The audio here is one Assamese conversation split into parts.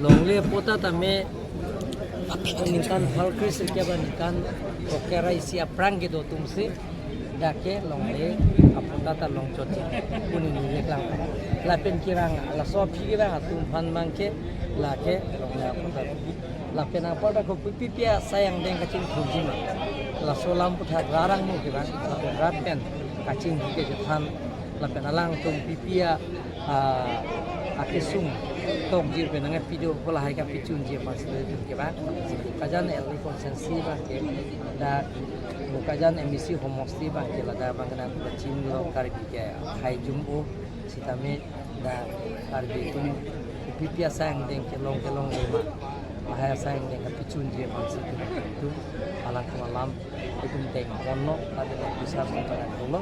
Longle pota tame ningkan halkris ke ba ningkan okera isi aprang gitu tumsi dake longle apota ta long choti kuni ni lang lapen kirang la so phirang atum phan mangke lake longle apota lapen apota ko pipia sayang deng kacing khujima la solam putha garang mu kirang lapen rapen kacing ke than lapen alang tum pipia akesung tok jir pe nanga video bola hai ka pichun je pas le ke ba kajan el konsensi ba ke da bukajan MEC homosti ba ke la da bangna chin lo karbi ke khai jumbo sitame da karbi tum pipia sang deng ke long le ma bahaya sayang deng ka pichun je pas tu alang kamalam ikum teng konno tade officer para dolo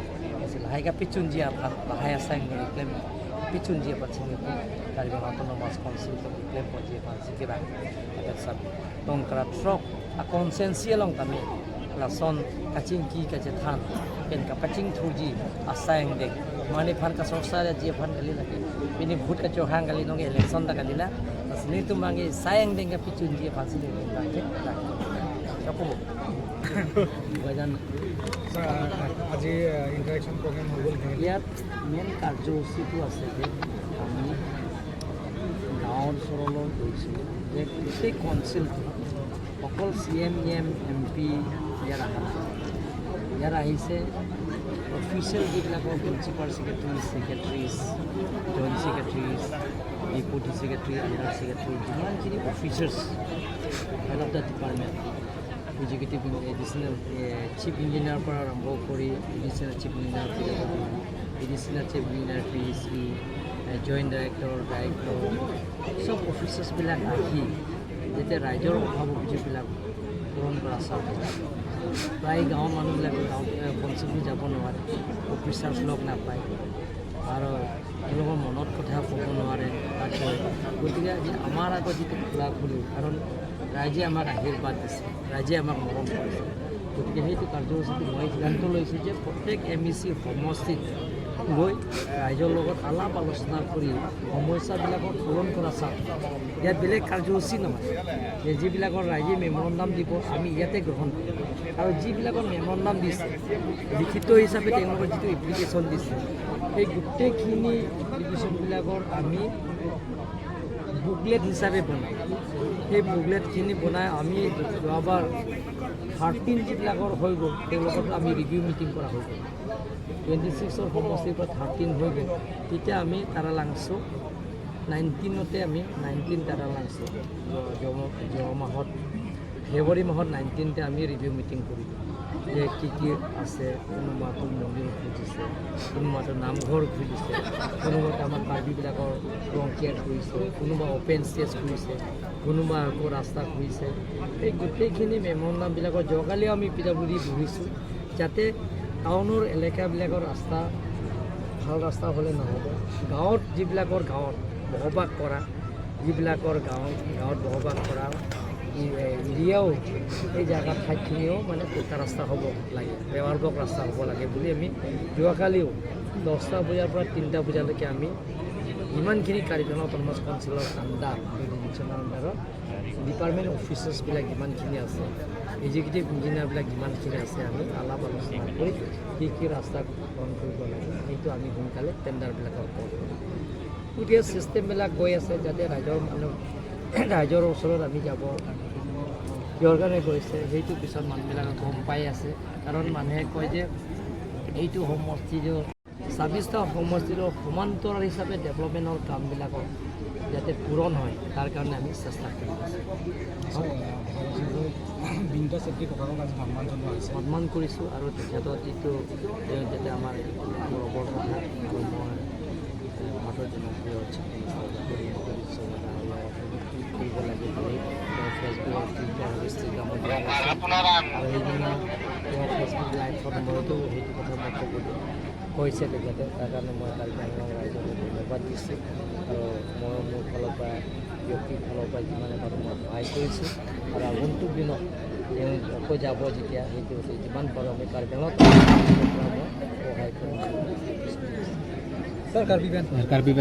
lahai ka pichun je bahaya sayang deng claim pichun je paching ku Karbi Autonomous Council to claim po je pan sikira agat sab tong kra trok a konsensi long kami lason kaching ki ka than pen ka paching thuji a sayang deng mane phan ka sorsar je phan gali lage pini bhut ka chohang gali nong election da gali la asni tu mangi sayang deng ka pichun je pan sikira ba ke choco বাজান। আজি ইণ্টাৰেকশ্যন প্ৰগ্ৰেম হৈ গ'ল। ইয়াত মেইন কাৰ্যসূচীটো আছে যে আমি গাঁৱৰ ওচৰলৈ গৈছোঁ যে গোটেই কাউন্সিলটো অকল C M M M P ইয়াত অহা নাই। ইয়াত আহিছে অফিচিয়েল যিবিলাকৰ principal secretary, secretaries, joint secretaries, deputy secretary, under secretary, যিমানখিনি officers, head of the department, executive, additional chief ইঞ্জিনিয়াৰৰ পৰা আৰম্ভ কৰি additional chief engineer PW, additional chief engineer PHE, joint director, director, চব অফিচাৰ্ছবিলাক আহি যেতিয়া ৰাইজৰ অভাৱ অভিযোগবিলাক পূৰণ কৰা চাওক। প্ৰায় গাঁৱৰ মানুহবিলাকে গাঁৱত পঞ্চায়ত যাব নোৱাৰে, অফিচাৰ্ছ লগ নাপায় আৰু তেওঁলোকৰ মনত কথা ক'ব নোৱাৰে তাত গৈ। গতিকে আজি আমাৰ আগত যিটো খোলা খুলি, কাৰণ ৰাইজে আমাক আশীৰ্বাদ দিছে, ৰাইজে আমাক মৰম কৰিছে, গতিকে সেইটো কাৰ্যসূচীটো মই সিদ্ধান্ত লৈছোঁ যে প্ৰত্যেক এমইচি সমষ্টিত গৈ ৰাইজৰ লগত আলাপ আলোচনা কৰি সমস্যাবিলাকৰ পূৰণ কৰা চাওঁ। ইয়াত বেলেগ কাৰ্যসূচী নহয় যে যিবিলাকৰ ৰাইজে মেমৰণ্ডাম দিব আমি ইয়াতে গ্ৰহণ কৰিম আৰু যিবিলাকৰ মেমৰণ্ডাম দিছে লিখিত হিচাপে, তেওঁলোকৰ যিটো এপ্লিকেশ্যন দিছে, সেই গোটেইখিনি এপ্লিকেশ্যনবিলাকৰ আমি বুকলেট হিচাপে বনাওঁ। সেই বুকলেটখিনি বনাই আমি যোৱাবাৰ 13 যিবিলাকৰ হৈ গ'ল, তেওঁলোকৰ আমি ৰিভিউ মিটিং কৰা হৈ গ'ল। 26ৰ সমষ্টিৰ পৰা 13 হৈ গ'ল। তেতিয়া আমি তাৰালাংচু 19তে, আমি 19 তাৰালাংচু যোৱা মাহত, ফেব্ৰুৱাৰী মাহত 19তে আমি ৰিভিউ মিটিং কৰিলোঁ যে কি কি আছে। কোনোবাটো মন্দিৰ খুজিছে, কোনোবাটো নামঘৰ খুজিছে, কোনোবাটো আমাৰ কাৰ্বিবিলাকৰ ৰংকিয়াৰ খুজিছে, কোনোবা অ'পেন ষ্টেজ খুজিছে, কোনোবা আকৌ ৰাস্তা খুজিছে। এই গোটেইখিনি মেমৰণ্ডামবিলাকৰ যোৱাকালিও আমি পিডাব্লিউ ডি বহিছোঁ, যাতে টাউনৰ এলেকাবিলাকৰ ৰাস্তা ভাল ৰাস্তা হ'লে নহ'ব, গাঁৱত যিবিলাকৰ গাঁৱত বসবাস কৰা, যিবিলাকৰ গাঁৱত বসবাস কৰা এৰিয়াও, এই জেগা ঠাইখিনিও মানে পকা ৰাস্তা হ'ব লাগে, পেভাৰ ব্লক ৰাস্তা হ'ব লাগে বুলি আমি যোৱাকালিও 10টা বজাৰ পৰা 3টা বজালৈকে আমি যিমানখিনি কাৰ্বি আংলং অট'নমাছ কাউন্সিলৰ আণ্ডাৰ ডিভিজনৰ আণ্ডাৰত ডিপাৰ্টমেণ্ট অফিচাৰ্ছবিলাক যিমানখিনি আছে, এক্সিকিউটিভ ইঞ্জিনিয়াৰবিলাক যিমানখিনি আছে, আমি আলাপ আলোচনা কৰি কি কি ৰাস্তা গ্ৰহণ কৰিব লাগে সেইটো আমি সোনকালে টেণ্ডাৰবিলাকৰ কৰিম। গতিকে ছিষ্টেমবিলাক গৈ আছে যাতে ৰাইজৰ মানুহ ৰাইজৰ ওচৰত আমি যাব কিহৰ কাৰণে গৈছে সেইটো পিছত মানুহবিলাকে গম পাই আছে। কাৰণ মানুহে কয় যে এইটো সমষ্টিটো 26টা সমষ্টিৰ সমান্তৰাল হিচাপে ডেভেলপমেণ্টৰ কামবিলাকৰ যাতে পূৰণ হয়, তাৰ কাৰণে আমি চেষ্টা কৰি আছোঁ। বিনীতা চেত্ৰী ককাকক আজি সন্মান জনোৱা হৈছে। সন্মান কৰিছোঁ আৰু তেখেতৰ যিটো তেওঁ যাতে আমাৰ গৌৰৱৰ কথা আৰু মই ভাৰতৰ জনপ্ৰিয় চিফ মিনিষ্টাৰ টুইট কৰিব লাগে বুলি তেওঁ ফেচবুক, টুইটাৰ, ইনষ্টাগ্ৰামত দিয়া হৈছে আৰু সেইদিনা তেওঁ ফেচবুক লাইভত মইতো সেইটো কথা মই ক'ব কৈছে তেখেতে। তাৰ কাৰণে মই কাৰ্বি আংলং ৰাইজক ধন্যবাদ দিছোঁ আৰু মই মোৰ ফালৰ পৰা, ব্যক্তিৰ ফালৰ পৰা যিমানে পাৰোঁ মই সহায় কৰিছোঁ আৰু আগন্তুক দিনত তেওঁ আকৌ যাব যেতিয়া, সেইটো যিমান পাৰোঁ আমি কাৰ্বি আংলঙত মই সহায় কৰিম। ছাৰ, কাৰ্বি বেণ্ড। কাৰ্বি।